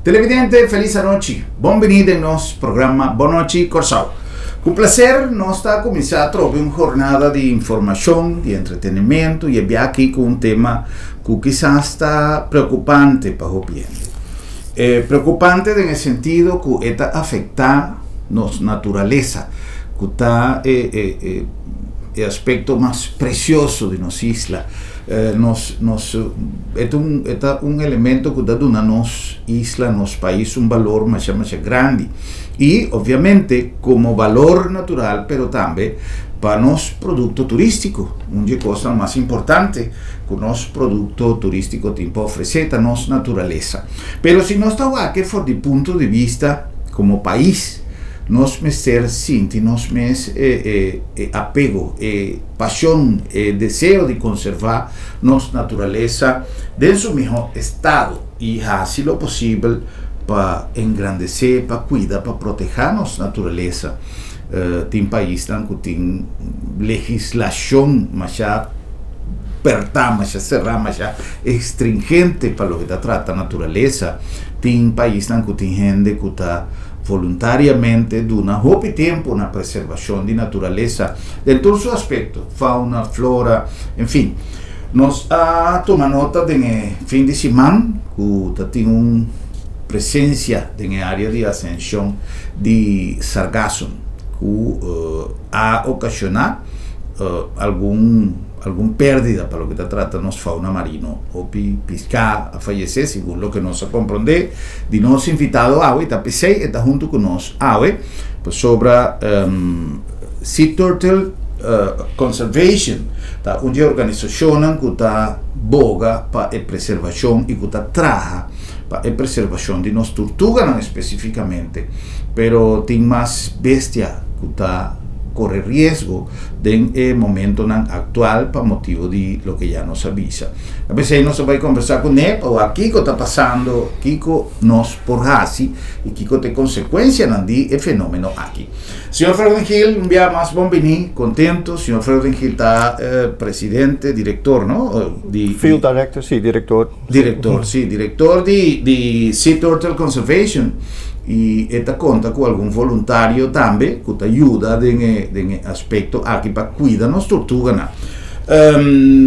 Televidente, felis anochi. Bon bini den nos programa Bon Nochi Kòrsou. Ku plaser nos ta kuminsá atrobe un jornada di informashon, di entretenimentu i e bia aki ku un tema ku kisas ta preokupante pa hopi hende. E preokupante den e sentido ku e ta afektá nos naturalesa, ku ta e e e aspekto mas presioso di nos isla. Nos nos e ta un e ta un elemento ku ta duna nos isla, nos pais un balor masha masha grandi i obviamente komo balor natural pero tambe pa nos produkto turístiko. Un di e kosnan mas importante ku nos produkto turístiko tin pa ofresé ta nos naturalesa. Pero si nos ta wak for di punto di bista komo pais nos mester sinti nos mes e e apego, e Pasion, e deseo di konservá nos naturalesa den su mihó estado i hasi lo posibel pa engrandesé, pa kuida, pa protehá nos naturalesa. Tin paisnan ku tin legislashon masha pertá, masha será, masha estringente pa loke ta trata naturalesa. Tin paisnan ku tin hende ku ta voluntariamente duna hopi tempu na preservashon di naturalesa. Den tur su aspekto, fauna, flora, en fin. Nos a tuma nota den e fin di siman ku ta tin un presensia den e área di Ascension di Sargassum ku a okashoná algun algun pèrdida pa loke ta trata nos fauna marino. Hopi piská a fayesé segun loke nos a komprondé di nos invitado awe i ta p'esei e ta huntu ku nos awe. Pasobra Sea Turtle Conservation ta un di e organisashonnan ku ta boga pa e preservashon i ku ta traha pa e preservashon di nos turtuganan espesifikamente. Pero tin mas bestia ku ta kore riesgo den e momentonan aktual pa motibu di loke ya nos a bisa. Ta p'esei nos a bai kombersá kuné pa wak kiko ta pasando, kiko nos por hasi i kiko ta e konsekuensianan di e fenómeno aki. Señor Freudin Gil, un bia mas bon bini, kontentu. Señor Freudin Gil ta presidente, direktor, no? Di, Field director, sí, direktor. Direktor, sí, direktor di di Sea Turtle Conservation i e ta konta ku algun voluntario tambe ku ta yuda den e den e aspekto aki pa kuida nos tortuganan.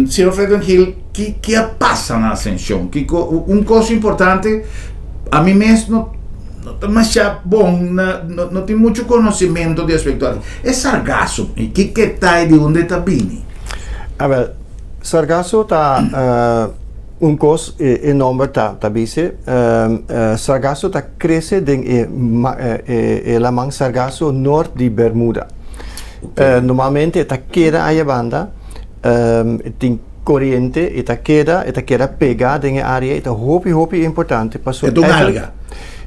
Señor Freudin Gil, ki ki a pasa na Ascension? Kiko un kos importante Ami mes no no ta masha bon na no no tin mucho conocimento di aspecto aki. E sargazo, i kiko ta i di unda e ta bini? Awel, sargazo ta un kos, e nomber ta ta bis'e, sargazo ta krese den e e laman sargazo nort di Bermuda. Normalmente e ta keda aya banda, tin Koriente e ta keda e ta keda pega den e área e ta hopi hopi importante pasobra E ta un alga.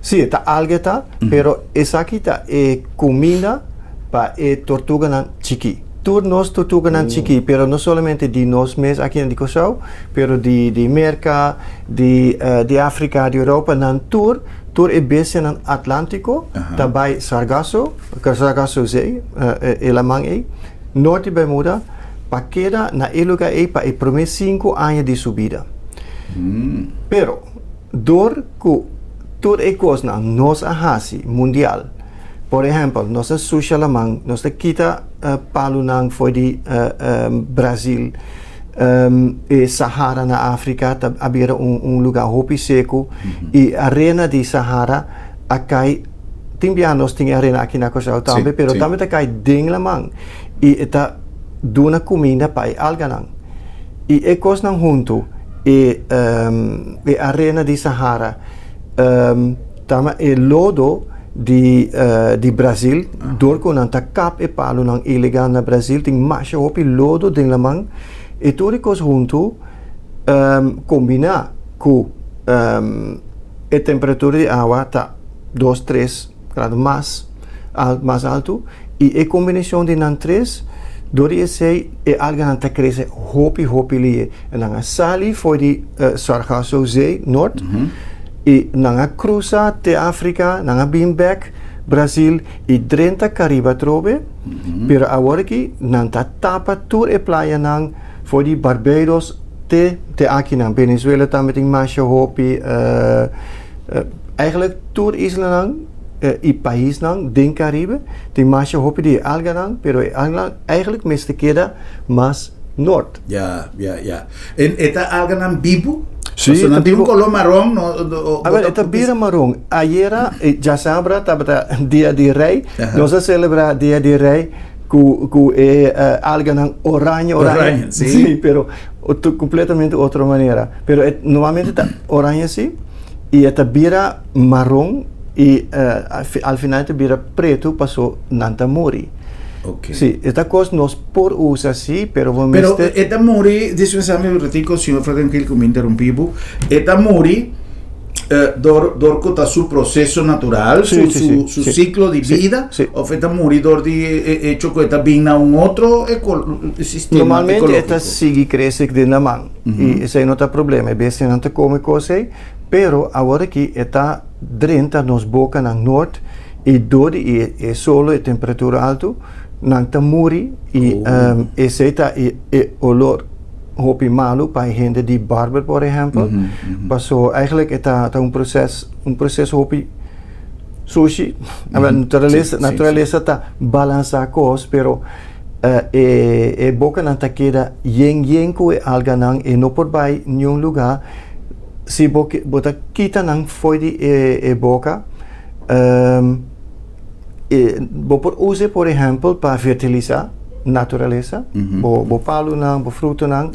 Sí e ta alga e ta pero esaki ta e kuminda pa e tortuganan chikí. Tur nos tortuganan chikí pero no solamente di nos mes aki na di Kòrsou pero di di Merka di di Afrika di Europa nan tur tur e bestianan Atlántiko ta bai Sargasso Sargasso Zee e laman ei nort di Bermuda. pa keda na e luga ei pa e promé sinku aña di su bida. Pero, dor ku tur e kosnan nos a hasi mundial, por ehèmpel, nos a susha laman, nos ta kita palunan for di Brazil, e Sahara na Afrika ta a bira un luga hopi seku i arena di Sahara a kai, tin bia nos tin e arena aki na Kòrsou tambe, pero tambe ta kai den laman. I e ta duna kuminda pa e alganan. I e kosnan huntu, e e arena di Sahara, tama e lodo di di Brazil, dor ku nan ta kap e palunan ilegal na Brazil, tin masha hopi lodo den laman. E tur e kos huntu kombiná ku e temperatura di awa ta dos, tres grado mas mas altu. I e kombinashon di nan tres, dor di esei e alganan ta krese hopi hopi lihe. E nan a sali for di Sargasso Zee, nort, i nan a krusa te Afrika, nan a bin bèk Brazil i drenta Karibe atrobe, pero awor aki nan ta tapa tur e playanan for di Barbados te te akinan. Venezuela tambe tin masha hopi. Eigenlijk tur islanan i paisnan den Karibe tin masha hopi di e alganan, pero e alganan eigenlijk mester keda mas nort. Ya, ya, ya. En e ta alganan bibu? Sí, Pasobra ta nan tin un bibu. koló maron, no, o A bo ber, ta e ta bira maron. Ayera, djasabra tabata dia di rei. Nos a selebrá dia di rei ku ku e alganan oranje oranje. Oranje, sí. Sí, pero otro kompletamente otro manera. Pero e normalmente ta oranje sí i e ta bira maron i al final e ta bira pretu paso nan ta muri. Ok. Sí, e ta kos nos por usa sí, pero bo Pero mester. e ta muri, dispensame un ratico, señor Fradenkiel, ku mi interrumpí bo. E ta muri dor dor ku ta su proseso natural, Sí, su sí, su sí, su sí. siklo di Sí, bida, sí. òf e ta muri dor di e echo ku e ta bin na un otro eko sistema Normalmente e ta ekológiko? sigui krese den laman i esei no ta problema, e bestianan ta kome kos ei, pero awor aki e ta drenta nos bokanan nort i dor di e e solo, e temperatura altu, nan ta muri i esei ta e e olor hopi malu pa e hende di barber por ehèmpel, paso eigenlijk e ta ta un proses un proseso hopi sushi, naturalesa naturalesa ta balansa kos pero e e bokanan ta keda yen yen ku e alganan e no por bai niun lugá si bo bo ta kita nan for di e e boka E bo por us'e por ehèmpel pa fertilisá naturalesa, bo bo palunan, bo frutonan,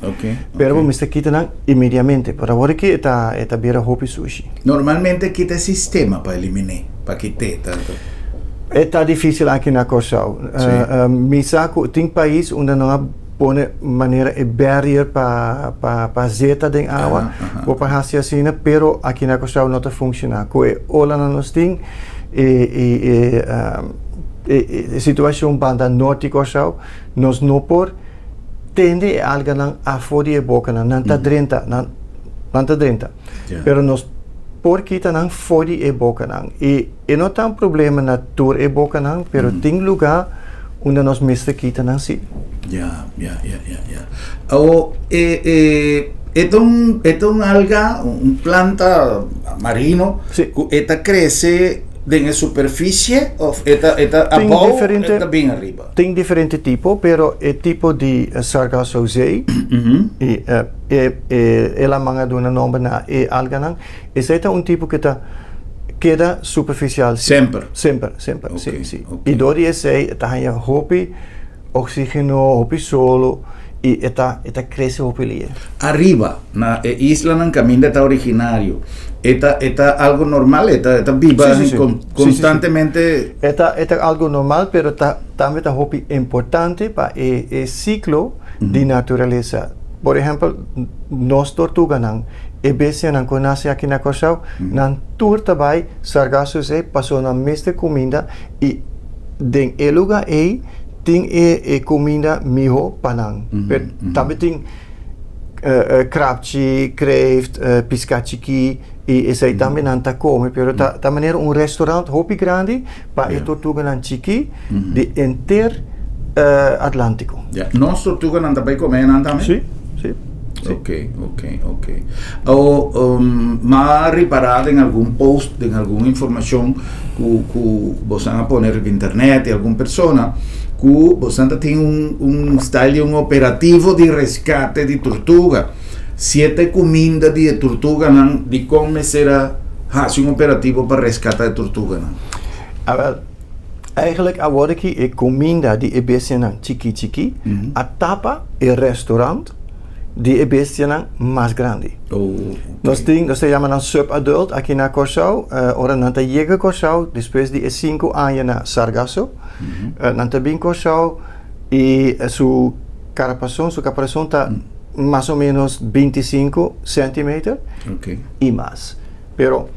pero bo mester kita nan inmediamente, por awor aki e ta e ta bira hopi sushi. Normalmente kita e sistema pa elimin'é, pa kit'é tantu? E ta difísil aki na Kòrsou. Mi sa ku tin pais unda nan a pone manera e barrier pa pa pa zeta den awa, bo por hasi asina, pero aki na Kòrsou no ta funshoná. Ku e olanan nos tin, e e e e situashon banda nort di Kòrsou, nos no por tende e alganan afó di e bokanan, nan ta drenta, nan nan ta drenta. Pero nos por kita nan for di e bokanan. I e no ta un problema na tur e bokanan, pero tin lugá unda nos mester kita nan sí. Ya, ya, ya, ya, ya. Awo e e e ta un e ta un alga, un planta marino Sí. ku e ta krese den e superfisie of e ta e ta Tin abou diferente e ta bin ariba? Tin diferente tipo, pero e tipo di Sargassozee i e e e laman a duna nomber na e alganan, esei ta un tipo ku ta keda superfisial sí. Semper? Semper, semper, sí, Oké, sí. oké. I dor di esei e ta haña hopi Oxigeno, hopi solo y e ta e ta crece hopi lie. Ariba, na e islanan caminda ta originario, e ta e ta algo normal? E ta e ta biba Sí, sí, sí. con Sí, sí, sí. constantemente? E ta e ta algo normal pero ta tambe ta hopi importante pa e e ciclo di naturalesa. Por ehempel, nos tortuganan, e bestianan cu nace aki na Corsou, nan tur ta bay Sargasso Zee pasobra nan mester cuminda y den e luga ey tin e e cuminda miho pa nan. Pero tambe tin krapchi, kreeft, pisca chiki y esey tambe nan ta come pero ta ta manera un restaurant hopi grandi pa e tortuganan chiki di enter Atlantico. Ya, nos tortuganan ta bay come nan tambe? Si, si. Sí. Ok, ok, ok. O, um, ma ripará den algun post, den algun informashon ku ku bosan a pone riba internet di algun persona ku bosan ta tin un un style di un operativo di reskate di tortuga. Si e ta e kuminda di e tortuganan, dikon mester a hasi un operativo pa reskata e tortuganan? Awel, eigenlijk awor aki e kuminda di e bestianan chiki chiki a tapa e restaurant di e bestianan mas grandi. Nos tin, nos ta yama nan sub-adult aki na Kòrsou. Ora nan ta yega Kòrsou despues di e sinku aña na Sargasso, nan ta bin Kòrsou i su karapason, su kaparason ta mas o ménos 25 sèntimeter i mas. Pero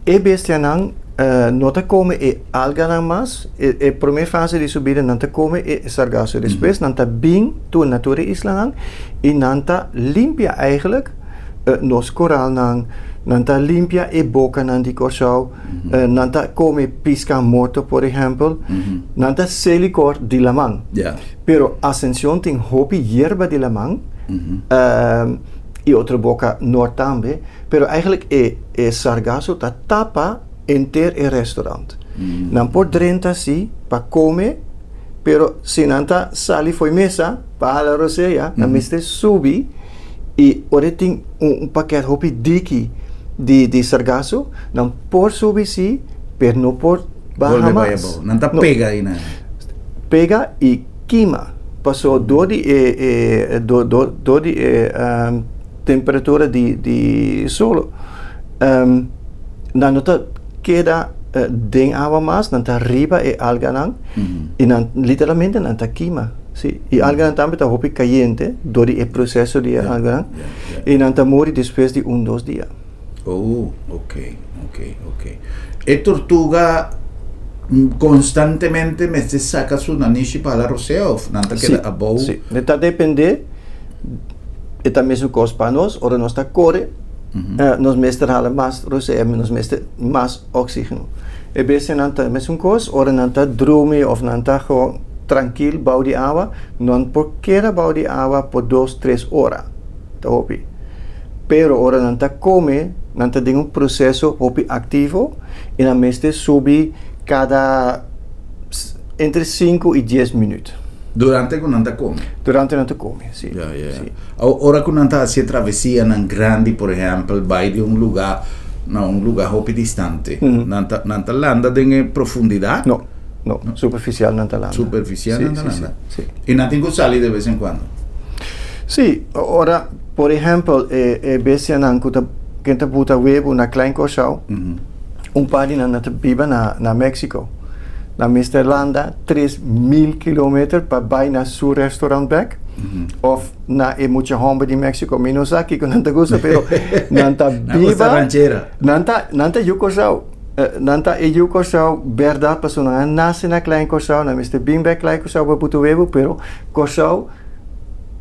e bestianan no ta kome e alganan mas, e e prome fase di su bida nan ta kome e sargaso, despues nan ta bin tur na tur e islanan i nan ta limpia eigenlijk nos koralnan, nan ta limpia e bokanan di Kòrsou, nan ta kome piska morto por ehèmpel, nan ta selikor di laman. Pero Ascension tin hopi yerba di laman i otro boka nort tambe. Pero eigenlijk e e sargazo ta tapa henter e restaurant. Nan por drenta si pa come, pero si nan ta sali fo'i mesa pa hala rosea, nan mester subi y ora e tin un paket hopi diki di di sargazo, nan por subi si, pero no por baha Bolbe bai mas. abou. Nan ta No. pega ahí na. Pega y kima. Paso dor di e e dor dor dor di e temperatura di di solo nan no ta keda den awa mas, nan ta riba e alganan y nan literalmente nan ta kima, si. Y alganan tambe ta hopi kayente dor di e proceso di e alganan y nan ta muri despues di un dos dia. Oh, ok, ok, ok. E tortuga constantemente mester saca su nanishi pa hala rosea of nan ta keda abou? Si, si. Ta depende. E ta mesun kos pa nos, ora nos ta kore, nos mester hala mas rosea, nos mester mas oxígeno. E bestianan ta mesun kos, ora nan ta drumi of nan ta gewoon trankil bou di awa, nan por keda bou di awa por dos, tres ora, ta hopi. Pero ora nan ta kome, nan ta den un proseso hopi aktivo i nan mester subi kada entre sinku i dies minüt. Durante ku nan ta kome? Durante nan ta kome, si. Ya, ya, ya. Si. Ora ku nan ta hasi e travesianan grandi, por ehèmpel, bai di un lugá na un lugá hopi distante, nan ta nan ta landa den e profundidat? No, no. Superfisial nan ta landa. Superfisial nan ta landa. Si, si, si. I nan tin ku sali de bes en kuando? Si. Ora, por ehèmpel, e e bestianan ku ta ken ta buta webu na Klein Kòrsou, un par di nan nan ta biba na na Mexico. Nan mester landa 3000 kilometer pa bai na su restaurant bek of na e mucha homber di Mexico. Mi no sa kiko nan ta gusta, pero nan ta Nan gusta biba ranchera. Nan ta nan ta yu Kòrsou. Nan ta e yu Kòrsou bèrdat pasobra nan a nase na Klein Kòrsou, nan mester bin bek Klein Kòrsou pa buta webu, pero Kòrsou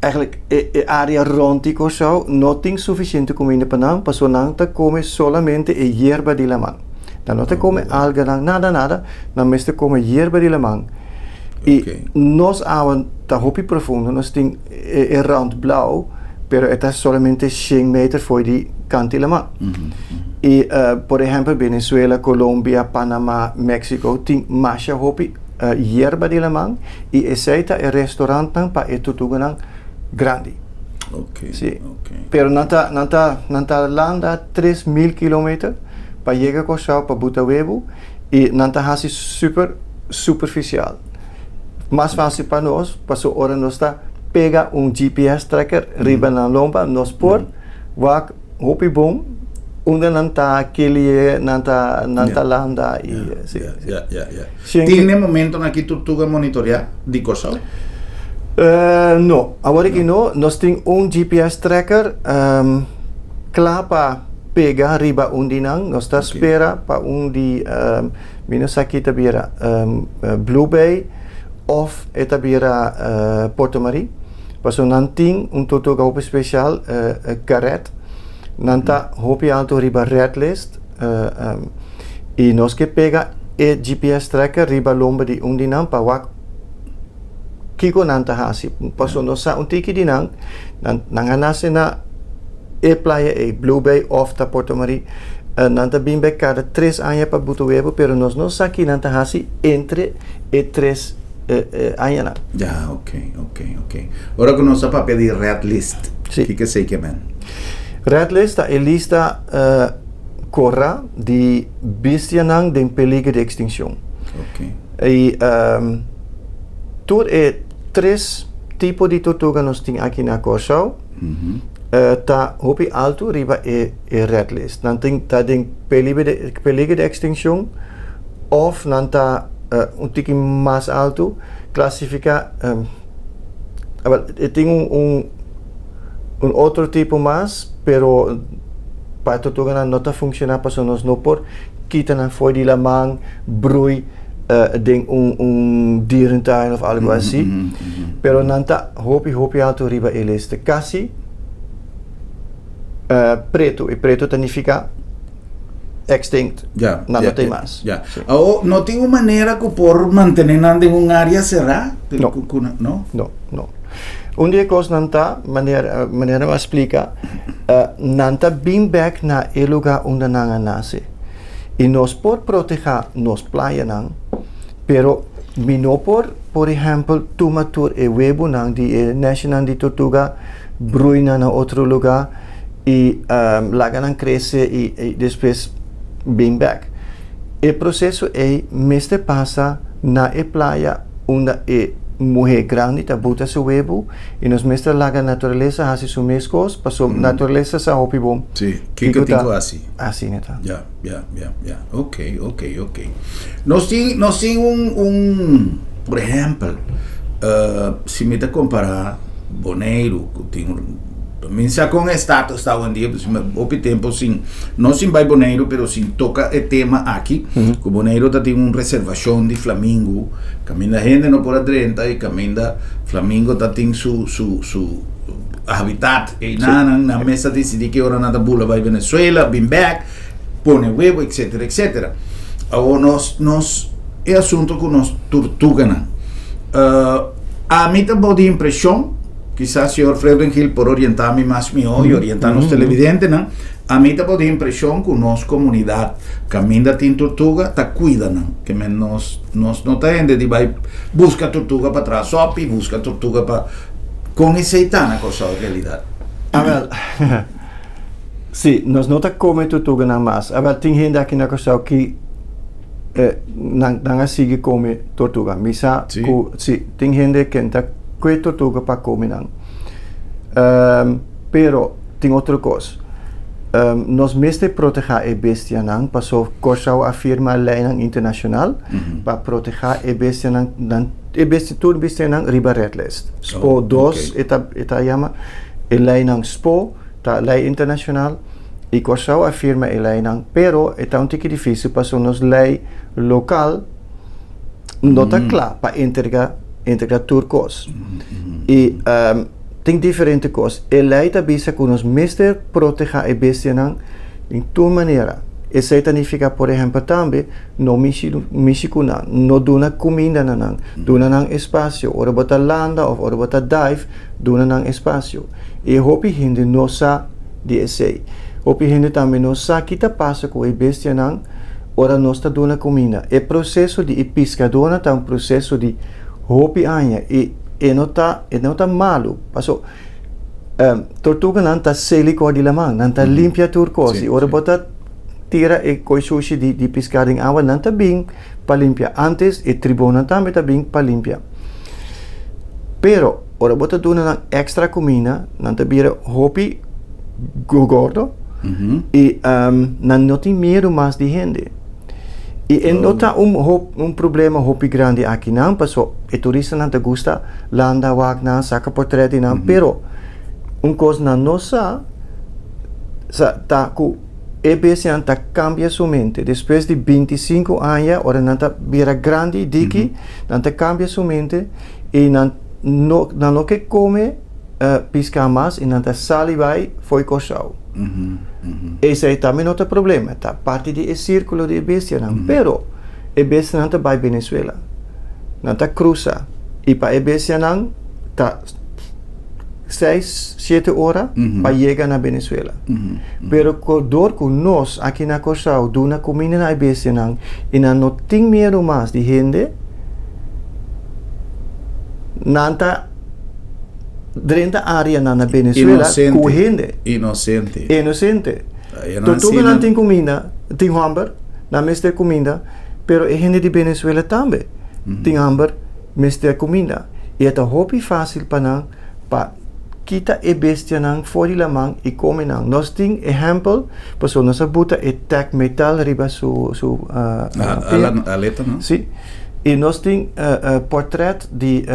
eigenlijk e e área rònt di Kòrsou no tin sufisiente kuminda pa nan pasobra nan ta kome solamente e yerba di laman. Nan no ta kome alganan, nada nada, nan mester kome yerba di laman. I nos awa ta hopi profundo, nos tin e e rand blauw, pero e ta solamente shen meter fo'i di kant di laman. I por ehèmpel Venezuela, Colombia, Panama, Mexico tin masha hopi yerba di laman i esei ta e restaurantnan pa e tutugunan grandi. Sí. Pero nan ta nan ta nan ta landa 3000 kilometer pa yega Kòrsou pa buta webu i nan ta hasi super superfisial. Mas fásil pa nos pasobra ora nos ta pega un GPS tracker riba nan lomba nos por wak hopi bon unda nan ta kilie nan ta nan ta landa i si. Ya, ya, ya. Tin e momentonan aki turtuga monitoreá di Kòrsou? No, awor aki no. Nos tin un GPS tracker kla pa pega riba un di nan. Nos ta spera pa un di, mi no sa ki ta bira, Blue Bay òf e ta bira Porto Marie. Pasobra nan tin un tortuga hopi spesial, karet. Nan ta hopi alto riba red list i nos ke pega e GPS tracker riba lomba di un di nan pa wak kiko nan ta hasi. Pasobra nos sa un tiki di nan, nan a nase na e playa ei, Blue Bay òf ta Porto Marie. Nan ta bin bek kada tres aña pa buta webu, pero nos no sa ki nan ta hasi entre e tres añanan. Ya, ok, ok, ok. Ora ku nos a papia di red list, Sí. kiko esei ke men? Red list ta e lista kora di bestianan den peliger di ekstinshon. Ok. I tur e tres tipo di tortuga nos tin aki na Kòrsou ta hopi altu riba e red list. Nan tin ta den peliger di ekstinshon òf nan ta un tiki mas altu klasifiká awel e tin un un otro tipo mas pero pa e tortuganan no ta funshoná pasobra nos no por kita nan for di laman brui den un un dierentuin of algo asi pero nan ta hopi hopi alto riba e lista kasi pretu e pretu ta nifiká extinct nan no tin mas. Awo no tin un manera ku por mantené nan den un área será? No. No? No, no. Un di e kosnan ta, manera manera mi a splika, nan ta bin bèk na e lugá unda nan a nase. I nos por protehá nos playanan, pero mi no por, por ehèmpel, tuma tur e webunan di e nèshinan di tortuga, brui nan na otro lugá i laga nan krese i despues bin bèk. E proseso ei mester pasa na e playa unda e muhé grandi ta buta su webu i nos mester laga naturalesa hasi su mes kos pasobra naturalesa sa hopi bon Sí, kiko tin ku hasi. Asina ta. Ya, ya, ya, ya. Ok, ok, ok. Nos tin, nos tin un, un, por ehèmpel, si mi ta kompará Boneiru ku tin un, mi sa kon e status ta awendia, hopi tempu sin, no sin bai Boneiru pero sin toka e tema aki, ku Boneiru ta tin un reservashon di flamingo, kaminda hende no por a drenta i kaminda flamingo ta tin su su su habitat einan, nan mes ta disidí ki ora nan ta bula bai Venezuela, bin bèk, pone webo etsetera etsetera. Awor nos nos e asunto ku nos turtuganan, ami ta bou di impreshon. Kisas señor Freudenhill por orientá mi mas mihó i orientá nos televidentenan. A mi ta por di impreshon ku nos komunidat kaminda tin turtuga ta kuida nan. Ke men nos nos no ta hende di bai buska turtuga pa traha sòpi, buska turtuga pa kon esei ta na Kòrsou realidat? Awèl, si, nos no ta kome turtuganan mas. Awèl, tin hende aki na Kòrsou ki nan nan a sigui kome tortuga. Mi sa ku si tin hende ken ta kue tortuga pa kome nan. Pero tin otro kos. Nos mester protehá e bestianan paso Kòrsou a firma leinan internashonal pa protehá e bestianan nan e bestia tur bestianan riba red list. Spo dos e ta e ta yama e leinan spo ta lei internashonal. I Kòrsou a firma e leinan, pero e ta un tiki difísil pasobra nos lei lokal no ta kla pa entrega entrega tur kos. I tin diferente kos. E lei ta bisa ku nos mester protehá e bestianan den tur manera. Esei ta nifiká por ehèmpel tambe no mishi mishi ku nan, no duna kuminda na nan, duna nan espasio. Ora bo ta landa òf ora bo ta dive, duna nan espasio. I hopi hende no sa. di esei. Hopi hende tambe no sa ki ta pasa ku e bestianan ora nos ta duna kuminda. E proseso di e piskadónan ta un proseso di hopi aña i e no ta e no ta malu. Paso tortuganan ta seli kor di laman, nan ta limpia tur kos i ora bo ta tira e koi sushi di di piská den awa nan ta bin pa limpia. Antes e tribonnan tambe ta bin pa limpia. Pero. Ora bo ta duna nan extra cuminda, nan ta bira hopi gordo y nan no tin miedo mas di hende. Y e no ta un un problema hopi grandi aki nan, paso e turistanan ta gusta landa wak nan, saca portret di nan, pero un cos nan no sa, sa ta cu e bestianan ta cambia su mente. Despues di 25 aña, ora nan ta bira grandi, diki, nan ta cambia su mente. I nan no nan no ke kome piská mas i nan ta sali bai fo'i Kòrsou. Esei tambe no ta problema, ta parti di e sírkulo di e bestianan. Pero e bestianan ta bai Venezuela, nan ta krusa i pa e bestianan ta seis, shete ora pa yega na Venezuela. Pero dor ku nos aki na Kòrsou duna kuminda na e bestianan i nan no tin miedu mas di hende, nan ta drenta áreanan na Venezuela ku hende. Inosente. Inosente. Tortuganan tin kuminda, tin hamber, nan mester kuminda, pero e hende di Venezuela tambe tin hamber. Mester kuminda, i e ta hopi fásil pa nan pa kita e bestianan for di laman i kome nan. Nos tin ehèmpel, pasobra nos a buta e tag metal riba su su pia. Aleta, no? Sí. I nos tin pòrtrèt di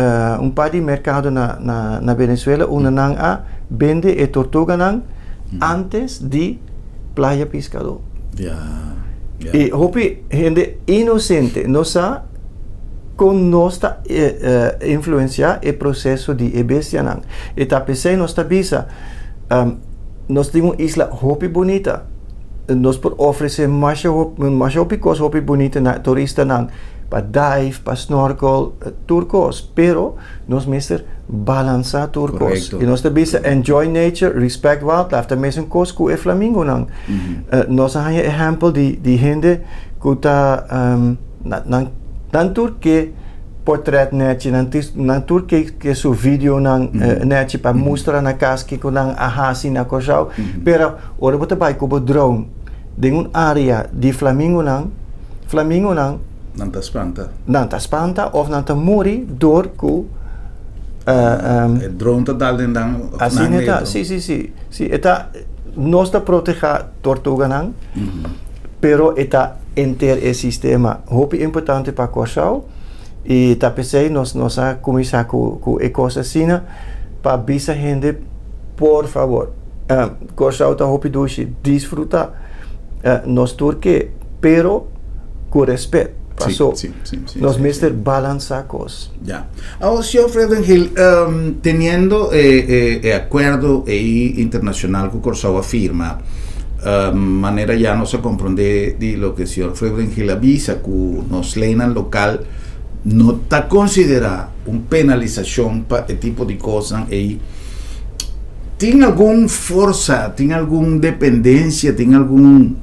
un par di merkado na na Venezuela unda nan a bende e tortuganan ántes di Playa Piskadó. Ya, ya. I hopi hende inosente no sa. Kon nos ta influensiá e proseso di e bestianan? E ta p'esei nos ta bisa, nos tin un isla hopi bunita. Nos por ofresé masha masha hopi kos hopi bunita na turistanan pa dive, pa snorkel, tur kos, pero nos mester balansá tur kos. I nos ta bisa enjoy nature, respect wildlife, ta mesun kos ku e flamingonan. Nos a haña ehèmpel di di hende ku ta nan nan tur ke portret nèchi, nan nan tur ke ke su videonan nèchi pa mustra na kas kiko nan a hasi na Kòrsou, pero Ora bo ta bai ku bo drone den un área di flamingonan, flamingonan. Nan ta spanta. Nan ta spanta òf nan ta muri dor ku. E drone ta dal den nan òf nan Asina ta, si, si, si. Si, e ta, nos ta protehá tortuganan, pero e ta henter e sistema. Hopi importante pa Kòrsou i ta p'esei nos nos a kuminsá ku ku e kos asina pa bisa hende por fabor. Kòrsou ta hopi dushi, disfruta nos tur ke, pero ku respet. Paso nos mester balansa kos. Ya. Awor, señor Frederik, teniendo e akuerdo ei internashonal ku Kòrsou a firma, manera ya nos a komprondé di loke señor Frederik a bisa ku nos leinan lokal no ta konsiderá un penalisashon pa e tipo di kosnan ei. Tin algun forsa, tin algun dependencia, tin algun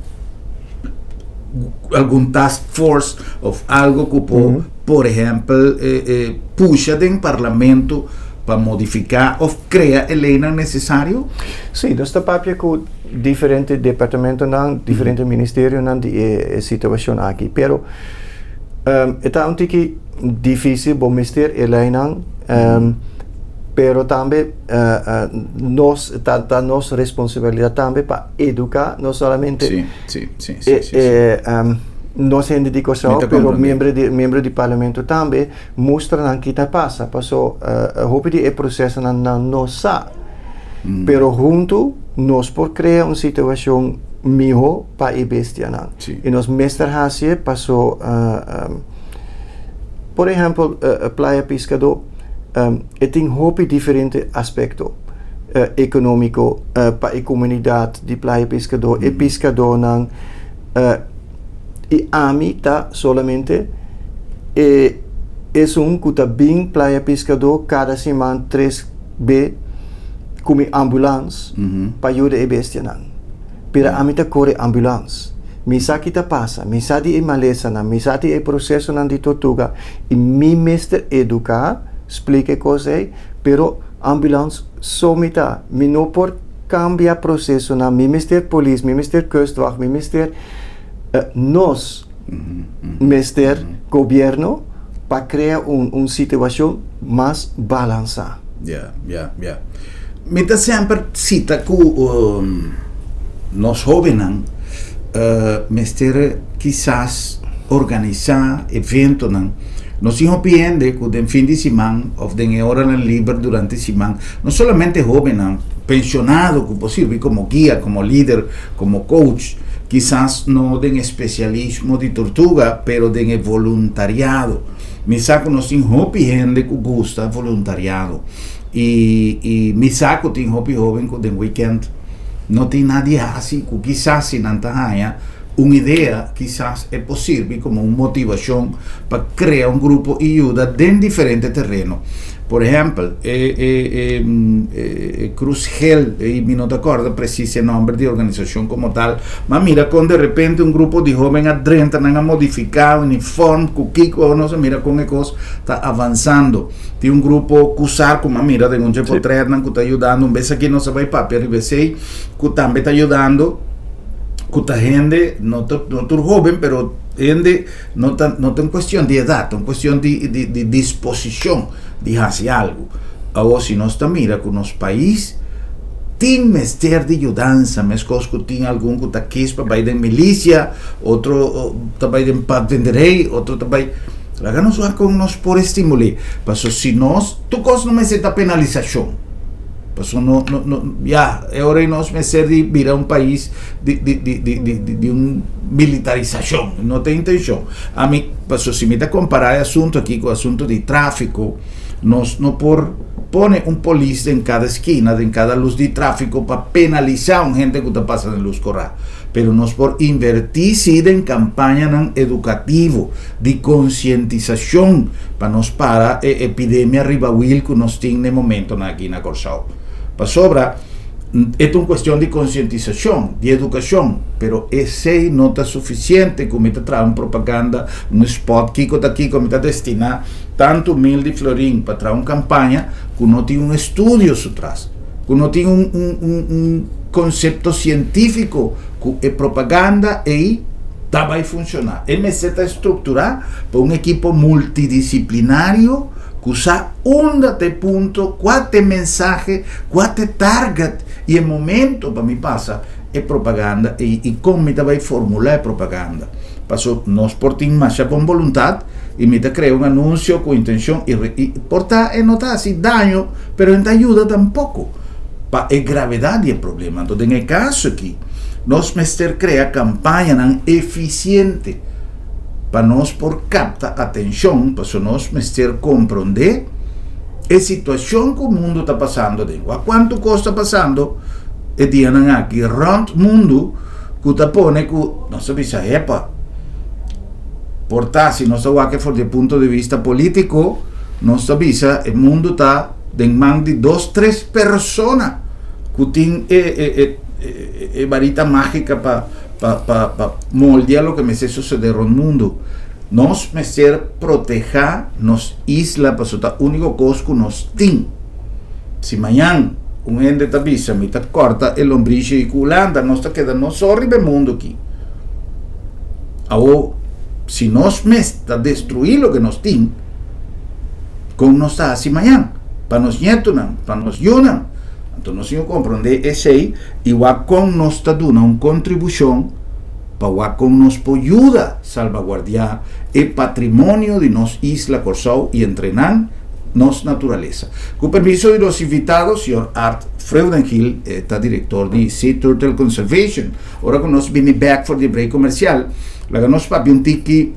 algun task force of algo ku por, mm -hmm. por ehempel, eh, eh, pusha den parlamento pa modifica of crea e leynan necesario? Sí, nos ta papia ku diferente departamentonan, diferente mm -hmm. ministerionan di e, e situacion aki. Pero um, e ta un tiki difícil, bo mester e leynan um, Pero tambe nos ta ta nos responsabilidad tambe pa educa no solamente sí, sí, sí, sí, sí, sí. nos hende di Kòrsou pero miembro di miembro di parlamento tambe mustra nan ki ta pasa paso hopi di e procesonan nan no sa mm. Pero huntu nos por crea un situacion miho pa e bestianan sí. I nos mester hasie paso por ehempel Playa Piscadó E tin hopi diferente aspekto ekonómiko pa e komunidat di Playa Piskadó, e piskadónan i ami ta solamente e esun ku ta bin Playa Piskadó kada siman tres be ku mi ambulans pa yuda e bestianan. Pero ami ta kore ambulans. Mi sa ki ta pasa, mi sa di e malesanan, mi sa di e prosesonan di tortuga i mi mester eduká, splika e kos ei, pero ambulans so mi ta. Mi no por kambia prosesonan, mi mester polis, mi mester kustwacht, mi mester nos mester gobierno pa krea un un situashon mas balansá. Ya, ya, ya. Mi ta semper sita ku nos hóbennan mester kisas organisá eventonan. Nos tin hopi hende ku den fin di siman òf den e oranan liber durante siman, no solamente hóbennan, penshonado ku por sirbi komo guia, komo lider, komo coach, kisas no den e spesialismo di tortuga, pero den e voluntariado. Mi sa ku nos tin hopi hende ku gusta voluntariado. I i mi sa ku tin hopi hoben ku den weekend no tin nada di hasi, ku kisas si nan ta haña un idea, kisas e por sirbi komo un motivashon pa krea un grupo i yuda den diferente tereno. Por ehèmpel, e e e e Cruz Gel, i mi no ta kòrda presis e nòmber di e organisashon komo tal, ma mira kon de repente un grupo di hoben a drenta, nan a modifiká unifòrm ku kiko, nos a mira kon e kos ta avansando. Tin un grupo kusar ku mi a mira den un dje potretnan ku ta yudando, un bes aki nos a bai papia riba esei, ku tambe ta yudando, ku ta hende, no ta no tur hoben, pero hende no ta no ta un kuestion di edat, ta un kuestion di di di disposishon di hasi algu. Awor si nos ta mira ku nos pais tin mester di yudansa, meskos ku tin algun ku ta kis pa bai den milisia, otro ta bai den padvinderij, otro ta bai. Laga nos wak kon nos por estimul'é. Paso si nos, tur kos no mester ta penalisashon. Paso no, no, no, ya, e ora ei nos mester di bira un pais di, di, di, di, di, di, di un militarisashon. No ta intenshon. Ami, paso si mi ta kompará e asuntu aki ku asuntu di tráfiko, nos no por pone un polis den kada skina, den kada lus di tráfiko pa penalisá un hende ku ta pasa den lus korá. Pero nos por invertí sí den kampañanan edukativo, di konsientisashon, pa nos para e epidemia riba wil ku nos tin na e momentonan aki na Kòrsou. Pasobra e ta un kuestion di konsientisashon, di edukashon, pero esei no ta sufisiente ku mi ta traha un propaganda, un spòt, kiko ta kiko, mi ta destiná tantu mil di florin pa traha un kampaña ku no tin un estudio su tras, ku no tin un un un un konsepto sientífiko ku e propaganda ei ta bai funshoná. E mester ta strukturá pa un ekipo multidisiplinario ku sa unda ta e punto, kua ta e mensahe, kua ta e target i e momento pa mi pasa e propaganda ei i kon mi ta bai formulá e propaganda. Paso nos por tin masha bon boluntat i mi ta krea un anunsio ku intenshon i i por ta e no ta hasi daño pero e no ta yuda tampoko pa e gravedat di e problema. Anto den e kaso aki nos mester krea kampañanan efisiente pa nos por kapta atenshon paso nos mester komprondé e situashon ku mundu ta pasando aden. Wak kuantu kos ta pasando e dianan aki rònt mundu ku ta pone ku nos ta bisa, Epa, por ta si nos ta wak for di e punto di bista polítiko, nos ta bisa e mundu ta den man di dos, tres persona ku tin e e e e barita mágika pa pa pa pa moldia loke mester sosodé rònt mundu. Nos mester protehá nos isla pasobra ta úniko kos ku nos tin. Si mañan un hende ta bisa mi ta kòrta e lombrishi ei ku Hulanda, nos ta keda nos so riba e mundu aki. Awor, si nos mes ta destruí loke nos tin, kon nos ta hasi mañan? Pa nos ñetunan, pa nos yunan. Anto nos tin ku komprondé esei i wak kon nos ta duna un kontribushon pa wak kon nos por yuda salbaguardiá e patrimonio di nos isla Kòrsou i entre nan nos naturalesa. Ku permiso di nos invitado, señor Art Vreugdenhil, e ta direktor di Sea Turtle Conservation. Ora ku nos bini bèk for di e break komersial, laga nos papia un tiki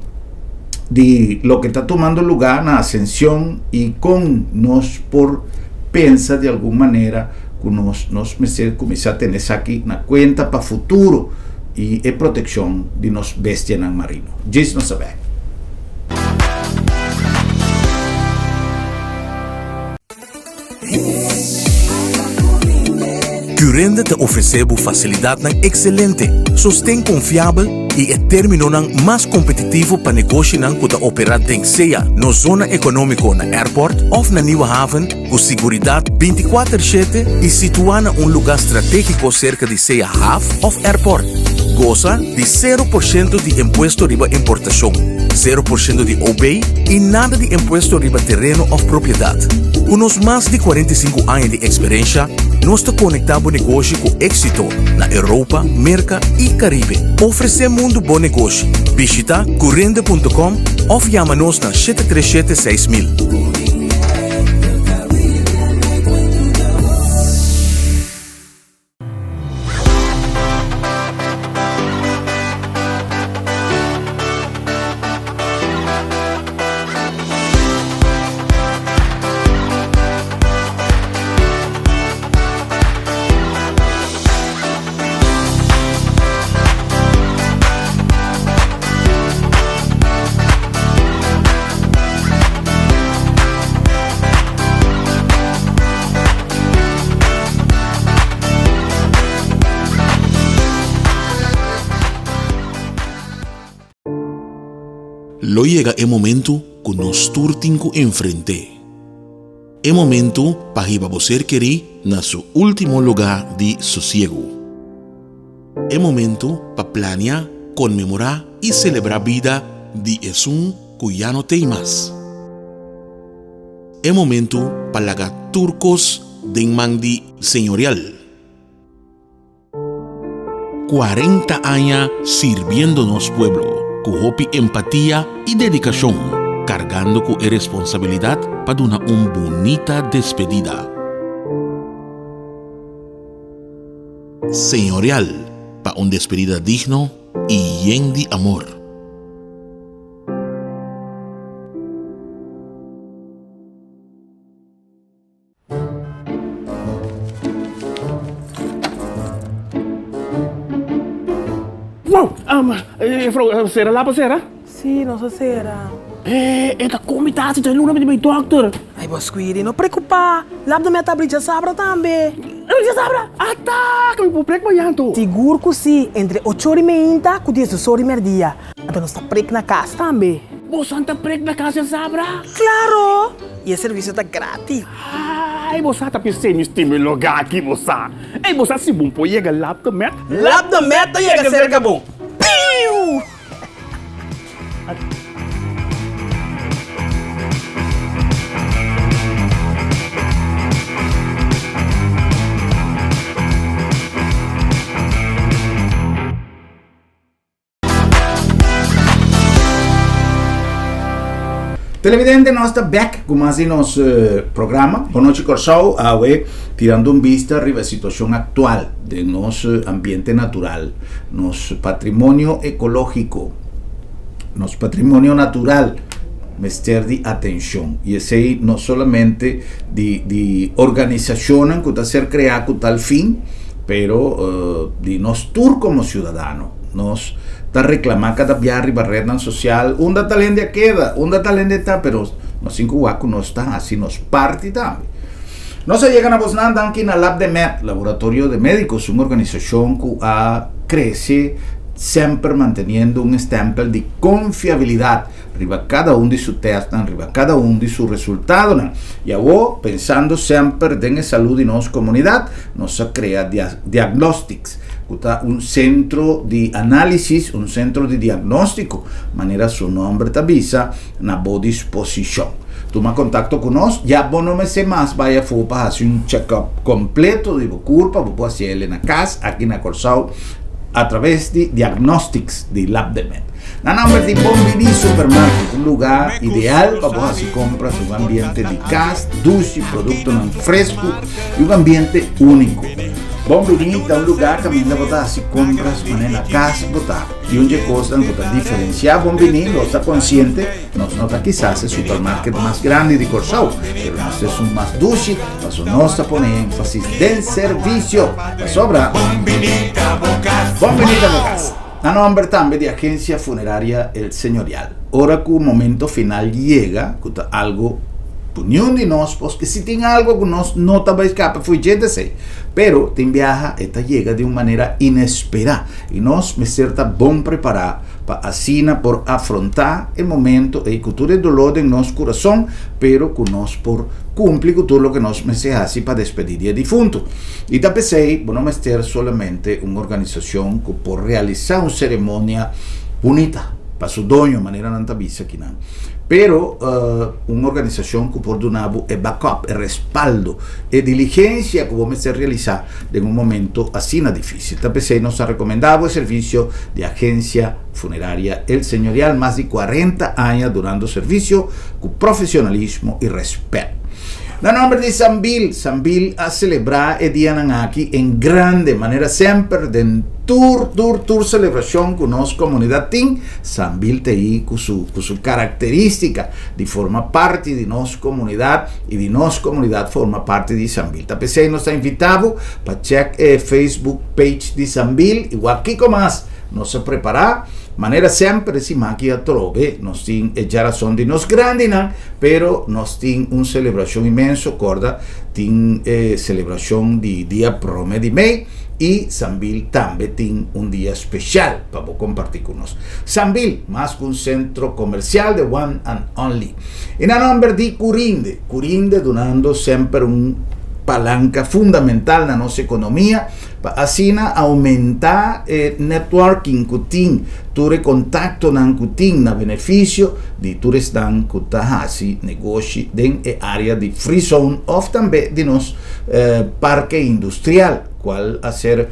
di loke ta tumando lugá na Ascension i kon nos por pensa di algun manera ku nos nos mester kuminsá tene esaki na kuenta pa futuro i e protekshon di nos bestianan marino. Djis nos ta bèk. Curinde ta ofresé bo fasilidatnan ekselente, sosten konfiabel i e términonan mas kompetitivo pa negoshinan ku ta operá den sea nos zona ekonómiko na Airport òf na Nieuwe Haven ku siguridat bintikuater shete i situá na un lugá stratégiko serka di sea haf òf airport. Gosa di sero por shento di impuesto riba importashon, sero por shento di OB i nada di impuesto riba tereno òf propiedat. Ku nos mas di 45 aña di eksperensha, nos ta konektá bo negoshi ku éksito na Europa, Merka i Karibe. Ofresé mundu bo negoshi. Bishita curinde.com òf yama nos na 737 6000. Lo yega e momentu ku nos tur tin ku enfrent'é. E momentu pa hiba bo ser kerí na su último lugá di sosiegu. E momentu pa plania, konmemorá i selebrá bida di esun ku ya no t'ei mas. E momentu pa laga tur kos den man di Señorial. 40 aña sirbiendo nos pueblo ku hopi empatia i dedikashon, kargando ku e responsabilidat pa duna un bunita despedida. Señorial pa un despedida digno i yen di amor. Juffrouw, sera lapa sera? Sí, nos a sera. E ta kon mi ta hasi dje luna mi ta bai dòkter. Ai bo Squiri, no preokupá. Lap de mi a ta abri djasabra tambe. Abri djasabra? Ata! Ku mi por prek mañan anto? Sigur ku sí, entre ocho ora i meinta ku diesdos ora i mèrdia. Anto nos ta prek na kas tambe. Bosan ta prek na kas djasabra? Klaro! I e servisio ta gratis. Ai, bo sa ta pis'é mi stima e lugá aki, bo sa. Ei, bo sa si bon por yega Lap de Met? Lap de Met ta yega serka bo. Piu! Televidente, nos ta back ku mas di nos eh, programa. Bonochi Kòrsou, awe tirando un bista riba e situashon aktual den nos eh, ambiente natural, nos patrimonio ekológiko, nos patrimonio natural mester di atenshon. I esei no solamente di di organisashonnan ku ta ser kreá ku tal fin, pero eh, di nos tur komo siudadano. Nos ta reklamá kada bia riba rednan sosial, unda tal hende a keda, unda tal hende ta, pero nos tin ku wak ku nos ta hasi nos parti tambe. Nos a yega na bosnan danki na Labdemed, Laboratorio de Médicos, un organisashon ku a krese semper manteniendo un stèmpel di konfiabilidat riba kada un di su tèstnan, riba kada un di su resultadonan. I awor, pensando semper den e salú di nos komunidat, nos a krea Diagnostics, ku ta un sentro di análisis, un sentro di diagnóstiko, manera su nòmber ta bisa, na bo disposishon. Tuma kontakto ku nos, ya bo no mester mas bai afó pa hasi un chèkòp kompleto di bo kurpa, bo por hasi el na kas, aki na Kòrsou, atraves di Diagnostics di Labdemed. Na nòmber di Bon Bini Supermarket, un lugá ideal pa bo hasi kompras, un ambiente di kas, dushi, produktonan fresku i un ambiente úniko. Bon Bini ta un lugá kaminda bo ta hasi kompras manera na kas bo ta. I un dje kosnan ku ta diferensiá Bon Biní, nos ta konsiente, nos no ta kisas e supermarket mas grandi di Kòrsou, pero nos ta esun mas dushi, pasobra nos ta pone énfasis den servisio. Pasobra, Bon Biní ta bo kas! Bon Biní ta bo kas! Na nòmber tambe di Agensia Funeraria El Señorial. Ora ku momento final yega, ku ta algu ku niun di nos, paske si tin algu ku nos no ta bai skapa fo'i dje ta esei, pero tin biaha e ta yega di un manera inesperá. I nos mester ta bon prepará pa asina por afrontá e momento ei ku tur e doló den nos kurason, pero ku nos por kumpli ku tur loke nos mester hasi pa despedí di e difuntu. I ta p'esei bo no mester solamente un organisashon ku por realisá un seremonia bunita pa su doño, manera nan ta bisa kinan. Pero un organisashon ku por duna bo e backup, e respaldo, e diligensia ku bo mester realisá den un momento asina difícil. Ta p'esei nos ta recomendá bo e servicio di Agencia Funeraria El Señorial, mas di 40 aña dunando servicio cu profesionalismo y respet. Na nomber di Sambil, Sambil a celebrá e dianan aki en grande, manera semper den tur, tur, tur celebracion cu nos comunidad tin, Sambil ta ei cu su, cu su característica di forma parti di nos comunidad y di nos comunidad forma parti di Sambil. Ta p'esei nos ta invitá bo pa check e Facebook page di Sambil i wak kiko mas nos a prepará. Manera semper e siman aki atrobe nos tin e djarason di nos grandinan, pero nos tin un selebrashon inmenso, kòrda tin e selebrashon di dia prome di mei i Sambil tambe tin un dia speshal pa bo kompartí ku nos. Sambil, mas ku un sentro komersial, the one and only. I na nòmber di Curinde, Curinde dunando semper un palanka fundamental na nos ekonomia pa asina oumentá e networking ku tin, tur e kontaktonan ku tin na benefisio di tur esnan ku ta hasi negoshi den e área di Free Zone òf tambe di nos parke industrial kual a ser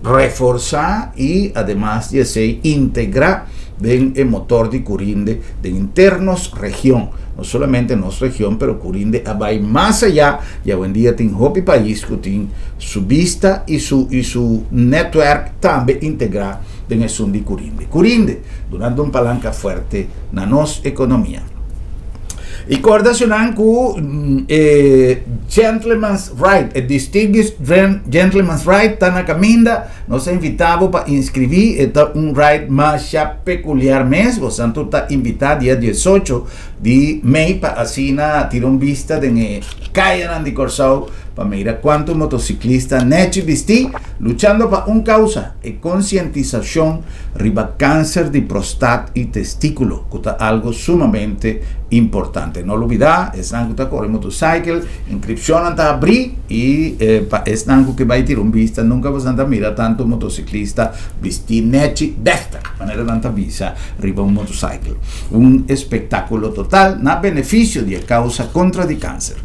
reforsá i ademas di esei integrá den e motor di Curinde den henter nos region. No solamente nos region pero Curinde a bai mas ayá y awendia tin hopi pais cu tin su bista y su y su netwerk tambe integra den esun di Curinde. Curinde dunando un palanca fuerte na nos economia. I korda shonnan ku e Gentleman's Ride, e Distinguished Gentleman's Ride ta na kaminda. Nos a invitá bo pa inskribí. E ta un ride masha pekuliar mes. Bosan tur ta invitá dia diesocho di mei pa asina tira un bista den e kayanan di Kòrsou pa mira kuantu motosiklista nèchi bistí luchando pa un kousa, e konsientisashon riba kanser di prostat i testíkulo, ku ta algu sumamente importante. No lubidá, esnan ku ta kore motosaikel, inskripshonnan ta abrí i pa esnan ku ke bai tira un bista nunka bosan ta mira tantu motosiklista bistí nèchi dèftig, manera nan ta bisa riba un motosaikel. Un espektákulo total na benefisio di e kousa kontra di kanser.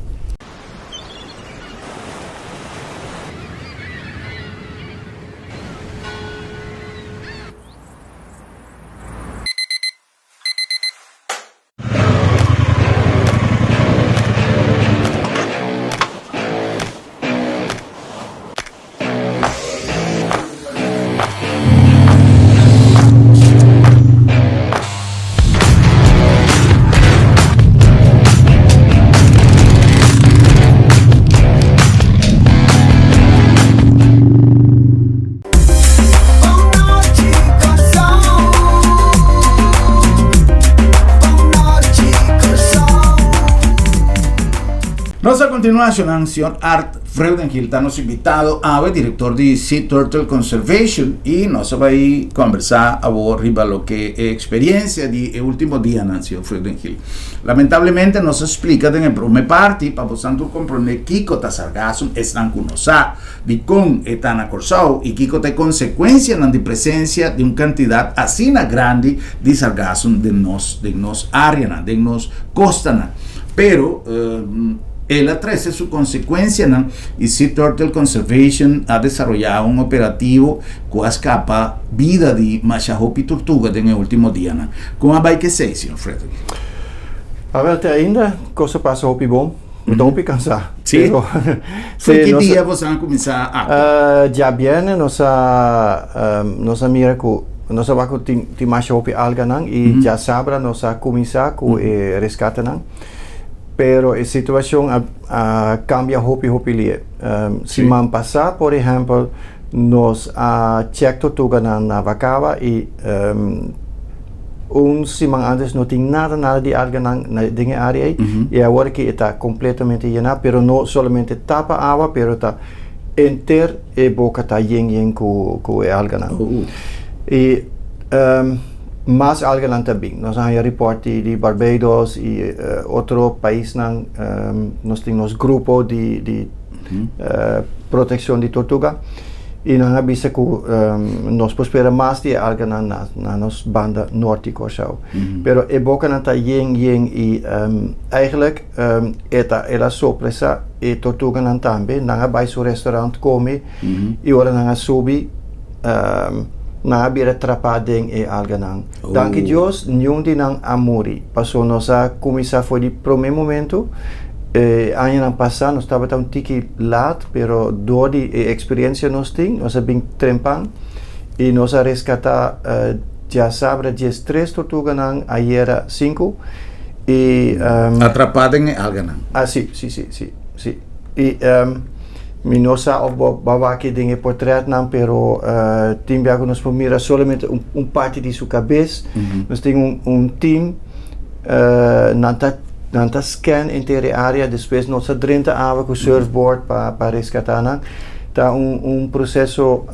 Nos a continua shonnan señor Art Vreugdenhil ta nos invitado awe, director di Sea Turtle Conservation y nos a bay conversa awor riba loke e experiencia di e ultimo dianan señor Vreugdenhil. Lamentablemente nos a splica den e prome parti pa bosan tur comprende kico ta sargassum esnan cu no sa. Dikon e ta na Kòrsou i kiko ta e konsekuensianan di presensia di un kantidat asina grandi di sargassum den nos den nos áreanan, den nos kostanan? Pero el a trese su konsekuensianan i Sea Turtle Conservation a desaroyá un operativo ku a skapa bida di masha hopi turtuga den e último dianan. Kon a bai k'esei, señor Frederick? Awel, te ainda kos a pasa hopi bon. Mi ta hopi cansá. Sí? Pero, Foi sí, ki nos dia boso a cuminsa actua? Djabierne nos a nos a mira cu nos a wak cu tin tin masha hopi alganan y djasabra nos a cuminsa cu e rescatenan. Pero e situacion a a cambia hopi hopi lie. Siman pasa por ehempel nos a check tortuganan na Wacawa y Un siman antes no tin nada nada di alganan na den e área ei i awor aki e ta kompletamente yená pero no solamente tapa awa pero ta enter e boka ta yen yen ku ku e alganan. I mas alganan ta bin. Nos a haña report di di Barbados i otro paisnan nos tin nos grupo di di protekshon di tortuga. I nan a bisa ku nos por spera mas di e alganan na na nos banda nort di Kòrsou. Pero e bokanan ta yen yen i eigenlijk e ta el a sorpresa e tortuganan tambe. Nan a bai su restaurant kome i ora nan a subi nan a bira trapá den e alganan. Danki Dios niun di nan a muri paso nos a kuminsá for di promé momento. E añanan pasá nos tabata un tiki lat. Pero dor di e experiencia nos tin, nos a bin trempan y nos a rescata diasabra diestres tortuganan, ayera sinku y. Atrapa den e alganan. Ah si, si, si, si, si. Y mi no sa of bo a wak den e portretnan, pero tin bia cu nos por mira solamente un parti di su cabes. Nos tin un team. Nan ta nan ta scan henter e area despues nos ta drenta awa ku surfboard pa pa reskatá nan. Ta un un proseso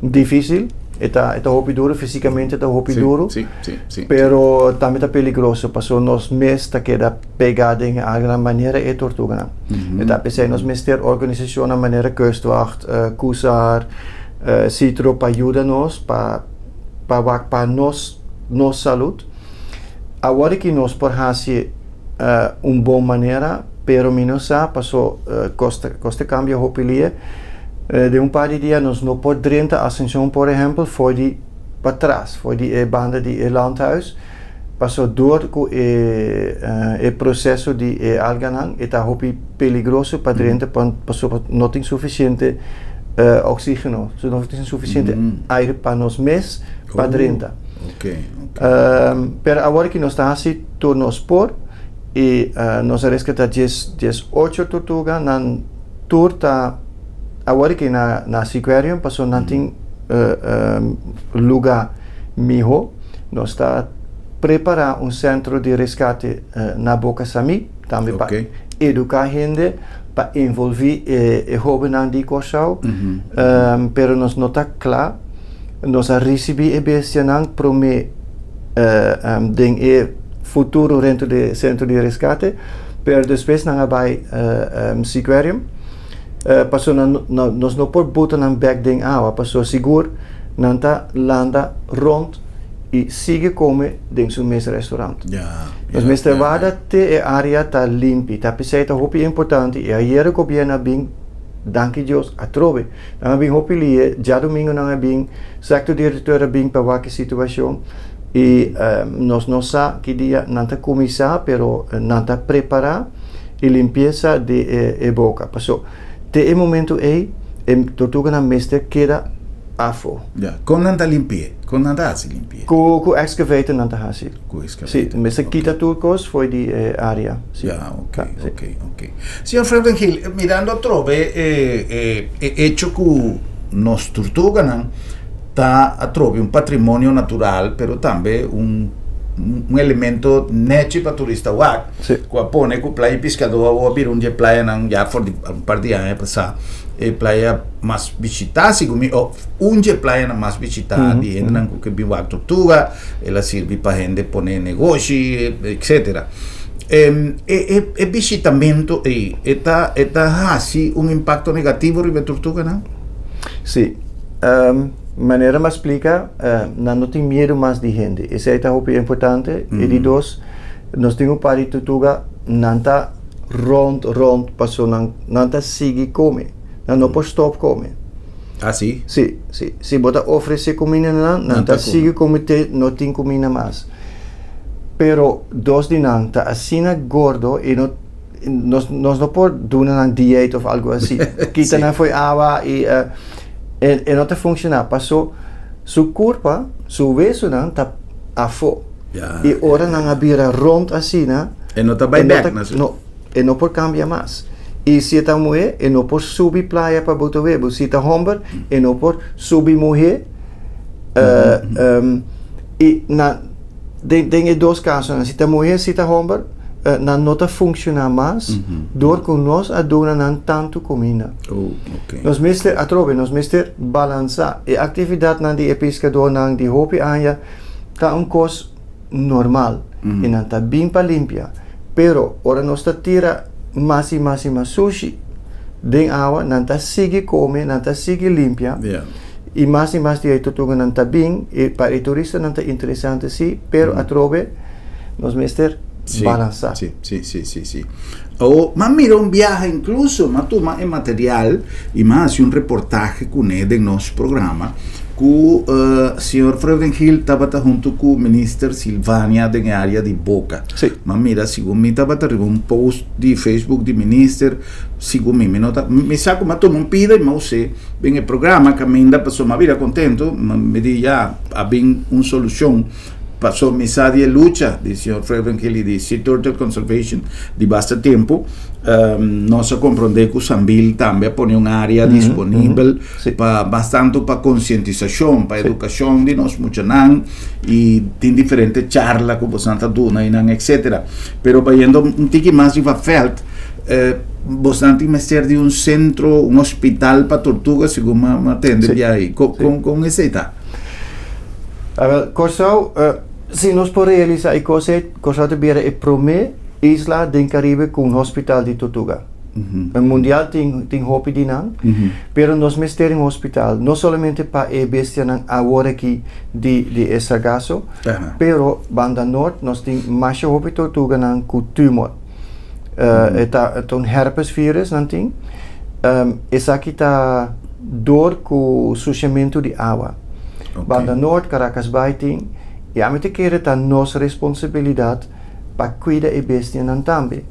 difísil, e ta e ta hopi duru, físikamente ta hopi duru, pero tambe ta peligroso pasobra nos mes ta keda pegá den e alganan manera e tortuganan. E ta p'esei nos mester organisashonnan manera Kustwacht, Kusar, Citro pa yuda nos pa pa wak pa nos nos salud. Awor ki nos por haci un bon manera, pero mi no sa paso cos ta cos ta cambia hopi lie. Den un par di dia nos no por drenta Ascension por ehempel for di patras, for di e banda di e landhuis, paso door cu e e proceso di e alganan e ta hopi peligroso pa drenta pasobra no tin suficiente oxigeno, no tin suficiente aire pa nos mes pa drenta. Okay, okay. Pero awor ki nos ta hasi tur nos por. I nos a reskatá 18 tortuga, nan tur ta awor aki na na Seaquarium pasobra nan tin lugá mihó. Nos ta prepará un sentro di reskate na Boka Samí tambe pa eduká hende, pa envolví e hóbennan di Kòrsou. Pero nos no ta kla. Nos a risibí e bestianan promé den e futuro dentro di sentro di reskate, pero despues nan a bai Seaquarium pasobra nan nos no por buta nan bek den awa pasobra sigur nan ta landa rond i sigui kome den su mes restaurant. Nos mester warda te e area ta limpi, ta p'esei ta hopi importante i ayer gobierno a bin danki Dios atrobe. Nan a bin hopi lie, djadumingu nan a bin, sector directeur a bin pa wak e situacion y nos no sa ki dia nan ta cuminsa pero nan ta prepara e limpieza di e boca paso te e momento ey e tortuganan mester keda afo. Ya, con nan ta limpi'e? Con nan ta haci limpi'e? Cu excavator nan ta haci. Cu excavator. Si, mester kita tur cos fo'i di e area. Si. Ya, ok, ok, ok. Señor Freudenhill, mirando atrobe e e e hecho cu nos turtuganan ta atrobe un patrimonio natural, pero tambe un un elemento nechi pa turista wak, Si. cu a pone cu Playa Piscador awor a bira un di e playanan ya for di un par di aña pasa e playa mas bishita, segun mi, of un di e playanan mas bishita di hendenan cu ke bin wak tortuga. El a sirbi pa hende pone negoshi, etcetera. E, e, e bishitamento ei, e ta, e ta hasi un impacto negativo riba e tortuganan? Sí. Manera mi a splika, nan no tin miedu mas di hende. Esei ta hopi importante. E di dos, nos tin un par di tortuga, nan ta rond rond paso nan, nan ta sigui kome. Nan no por stop kome. Ah, sí? Sí, sí. Si bo ta ofresé kuminda na nan, nan ta sigui kome te no tin kuminda mas. Pero dos di nan ta asina gordo i no nos nos no por duna nan dieet of algo así. Kita nan fo'i awa i e no ta funshoná paso su kurpa, su wesunan ta afó. I ora nan a bira rond asina, E no ta bai bèk na su. No. E no por kambia mas. I si e ta muhé, e no por subi playa pa bota webu. Si ta hòmber, e no por subi muhé. I na den den e dos kasonan, si ta muhé, si ta hòmber, nan no ta funshoná mas dor ku nos a duna nan tantu kuminda. Nos mester, atrobe, nos mester balansá. E aktividatnan di e piskadónan di hopi aña ta un kos normal y nan ta bin pa limpia pero ora nos ta tira mas y mas y mas sushi den awa nan ta sigui come nan ta sigui limpia y mas y mas di e tortuganan ta bin y pa e turistanan ta interesante si pero atrobe nos mester balansa. Si, si, si, si, si. Awor, m'a mira un biaha incluso, m'a tuma e material y m'a haci un reportahe cune den nos programa cu señor Freudenhill tabata hunto cu Minister Silvania den e area di Boca. Si. M'a mira, segun mi tabata riba un post di Facebook di Minister, segun mi, mi no ta, mi sa cu m'a tuma un pida y m'a us'e den e programa caminda pasobra m'a bira contento, mi di ya, a bin un solucion. Paso mi sa di e lucha di señor Freudenhill y di Sea Turtle Conservation di basta tempo. Nos a comprende cu Sambil tambe a pone un area disponibel pa mas tanto pa concientisacion, pa educacion di nos muchanan y tin diferente charla cu bosan ta duna y nan etcetera. Pero bayendo un tiki mas riba veld, bosnan tin mester di un centro, un hospital pa tortuga segun mi a tende di ahi. Con esey ta? Awel, Kòrsou, si nos por realisá e kos ei, Kòrsou ta bira e promé isla den Karibe ku un hospital di tortuga. E mundial tin tin hopi di nan, pero nos mester un hospital, no solamente pa e bestianan awor aki di di e sargaso, pero banda nort nos tin masha hopi tortuganan ku tumor. E ta un herpes virus nan tin. Esaki ta dor ku sushiamentu di awa. Banda Noord, Caracas Bay tin, i ami ta kere ta nos responsabilidat pa kuida e bestianan tambe.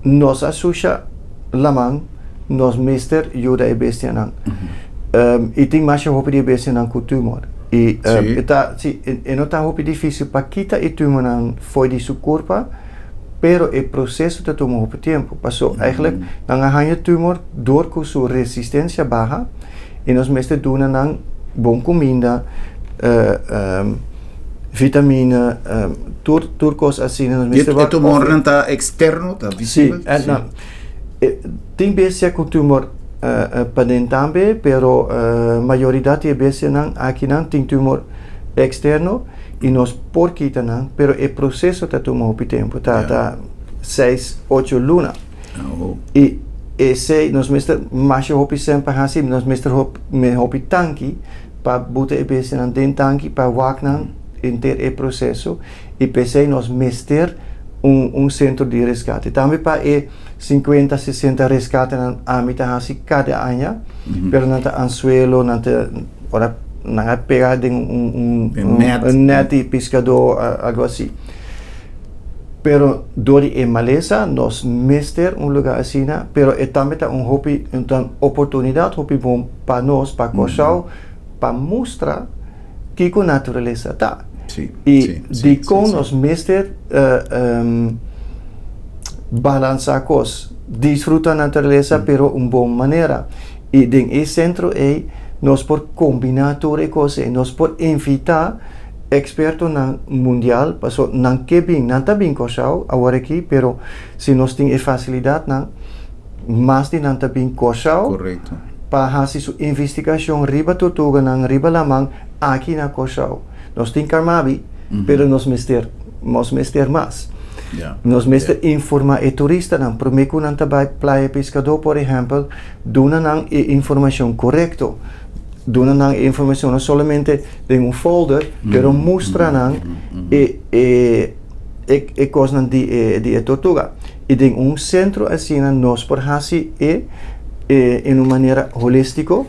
Nos a susha laman, nos mester yuda e bestianan. I tin masha hopi di e bestianan ku tumor. I e ta, si, e no ta hopi difisil pa kita e tumornan fo'i di su kurpa. Pero e proseso ta tuma hopi tempu. Paso eigenlijk nan a haña tumor dor ku su resistensia baha i nos mester duna nan bon kuminda, vitamina, tur tur kos asina nos mester E tumornan ta eksterno, ta visibel? Si, tin bestia ku tumor paden tambe, pero mayoridat di e bestianan akinan tin tumor eksterno. i nos por kita nan, pero e proseso ta tuma hopi tempu, ta ta seis, ocho luna. I esei nos mester masha hopi sèn pa hasi, nos mester hopi tanki pa buta e bestianan den tanki pa wak nan henter e proseso i p'esei nos mester un un sentro di reskate. Tambe pa e sinkuenta, sesenta reskatenan ami ta hasi kada aña, pero nan ta ansuelo, nan ta ora nan a pega den un un net, un net di piskadó algo asi. Pero dor di e malesa nos mester un lugar asina, pero e tambe ta un hopi un ta un oportunidat hopi bon pa nos, pa Kòrsou, pa mustra kiko naturalesa ta. Sí, I sí, sí, dikon sí, sí. nos mester balansa kos, disfruta naturalesa pero un bon manera. I den e sentro ei nos por kombiná tur e kos ei. Nos por invitá ekspertonan mundial paso nan ke bin, nan ta bin Kòrsou awor aki, pero si nos tin e fasilidatnan mas di nan ta bin Kòrsou pa hasi su investigashon riba tortuganan riba laman aki na Kòrsou. Nos tin Carmabi, pero nos mester nos mester mas. Nos mester informá e turistanan promé ku nan ta bai Playa Piskadó por ehèmpel, Duna nan e informacion corecto. Duna nan e informacion no solamente den un folder, pero mustra nan e e e e cosnan di e di e tortuga. Y den un centro asina nos por haci e e en un manera holistico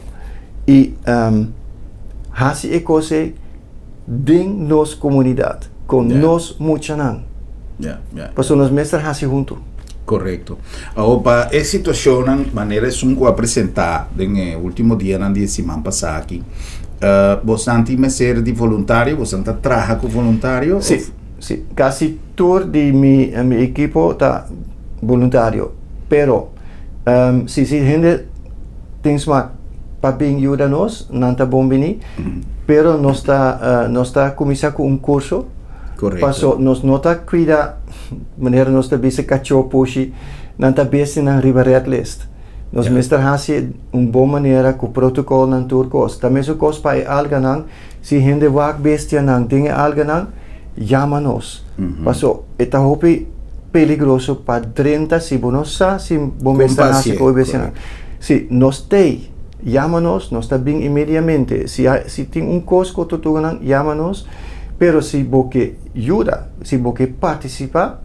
y haci e cos ey den nos comunidad, con nos muchanan. Pasobra nos mester haci hunto. Correcto. Awor pa e situacionnan manera esun cu a presenta den e ultimo dianan di e siman pasa aki, bosnan tin mester di voluntario? Bosnan ta traha cu voluntario? Si, si. Casi tur di mi mi ekipo ta voluntario. Pero si si hende tin smak pa bin yuda nos, nan ta bon bini. Pero nos ta nos ta cuminsa cu un curso. Correcto. Paso nos no ta cuida manera nos ta bisa cachó pushi, nan ta bestianan riba red list. Nos mester haci un bon manera cu protocolnan tur cos. Ta mesun cos pa e alganan, si hende wak bestianan den e alganan, yama nos. Paso e ta hopi peligroso pa drenta si bo no sa si bo mester haci cu e bestianan. Si nos t'ey, yama nos, nos ta bin inmediamente. Si si tin un cos cu tortuganan, yama nos. Pero si bo ke yuda, si bo ke partisipá,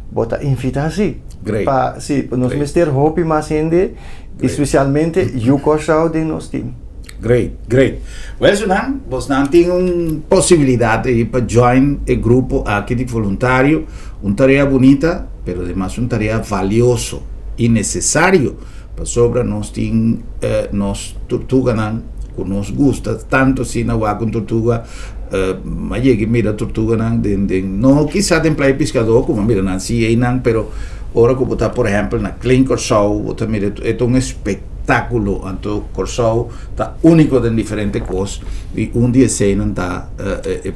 bo ta invitá sí. Great. Pa, sí, nos Great. mester hopi mas hende, Great. espesialmente yu Kòrsou den nos team. Great, great. Wel Sunan, bosnan tin un posibilidat ei pa join e grupo aki di voluntario. Un tarea bunita, pero ademas un tarea valioso i nesesario pasobra nos tin nos tortuganan ku nos gusta tanto asina wak un tortuga Mi a yega mira tortuganan den den no kisa den Playa Piskadó ku mi a mira nan si einan pero ora ku bo ta por ehèmpel na Klein Kòrsou bo ta mira e ta un espektákulo anto Kòrsou ta úniko den diferente kos i un di eseinan ta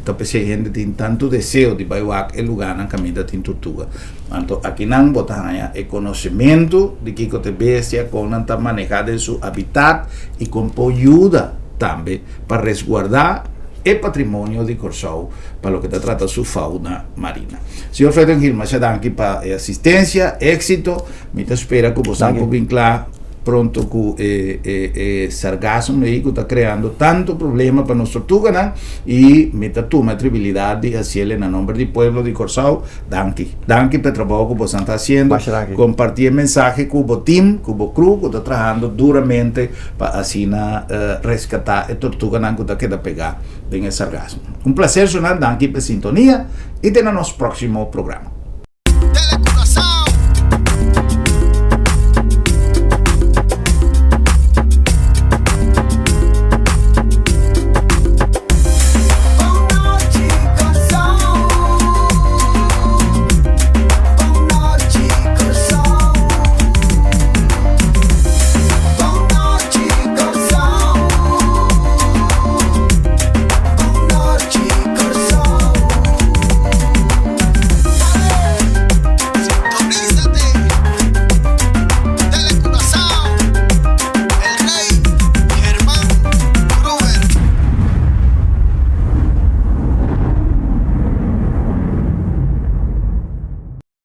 ta p'esei hende tin tantu deseo di bai wak e lugánan kaminda tin tortuga anto akinan bo ta haña e konosementu di kiko ta e bestia kon nan ta manehá den su habitat i kon por yuda tambe. pa resguardá e patrimonio di Kòrsou pa loke ta trata su fauna marina. Señor Fredon Gil, masha danki pa e asistensia, éksito. Mi ta spera ku bosan por bin kla pronto ku e e e sargassum ei ku ta kreando tantu problema pa nos tortuganan i mi ta tuma e tribilidat di hasiel na nomber di pueblo di Kòrsou. Danki. Danki pa e trabou ku bosan ta hasiendo. Masha danki. Kompartí e mensahe ku bo tim, ku bo crew ku ta trahando duramente pa asina reskatá e tortuganan ku ta keda pegá den e sargasmo. Un plaser, Shonal, danki pa e sintonia i te na nos próksimo programa.